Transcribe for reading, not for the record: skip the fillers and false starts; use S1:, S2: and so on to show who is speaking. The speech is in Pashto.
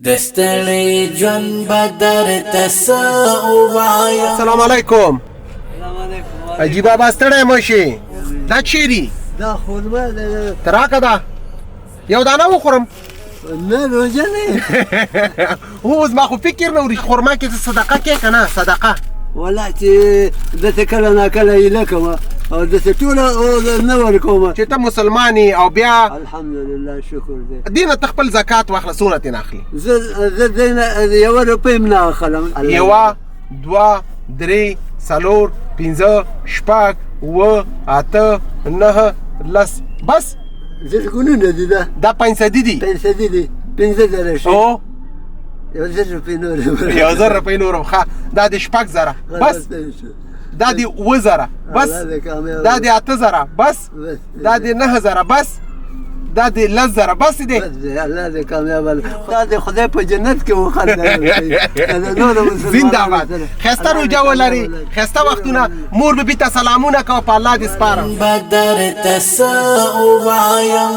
S1: د ستړي ژوند به درته څه ووایم.
S2: السلام علیکم. حاجي بابا، ستړی مه شې. دا چیرې؟
S3: دا خرما ده.
S2: ته راکه، دا یو دانه وخورم.
S3: نه، روژه نه.
S2: هو، زما خو فکر نه وري. خرما کې څه صدقه کې که نه صدقه؟
S3: والله چې داسې کله ناکله ایله کومه او داسې ټوله نه ورکومه.
S2: چې ته مسلمان یې او بیا
S3: الحمدلله، شکر دی.
S2: دینه ته خپل زکات واخله. څونه ترې نه اخلي؟
S3: زه دینه یوه روپۍ هم نه اخلم.
S2: یوه، دوه، درې، څلور، پنځه، شپږ، اووه، اته، نهه، لس، بس.
S3: زرګونونه دي دا.
S2: دا پنځدي دي.
S3: پنځدي دي، 5000 شي.
S2: او
S3: 1000 روپۍ نور.
S2: 1000 روپۍ نور. ښه، دا د 6000 بس، دا د 7000 بس، دا د 8000 بس، دا د 9000 بس، دا د 10,000 بس دی.
S3: الله دې کامیاب، دا دې خدای په جنت کې وخندل.
S2: زنده باد. ښایسته روژه ولري، ښایسته وختونه. مور بي ته سلامونه کوه. په الله دې سپارم.
S1: به درته څه ووایم.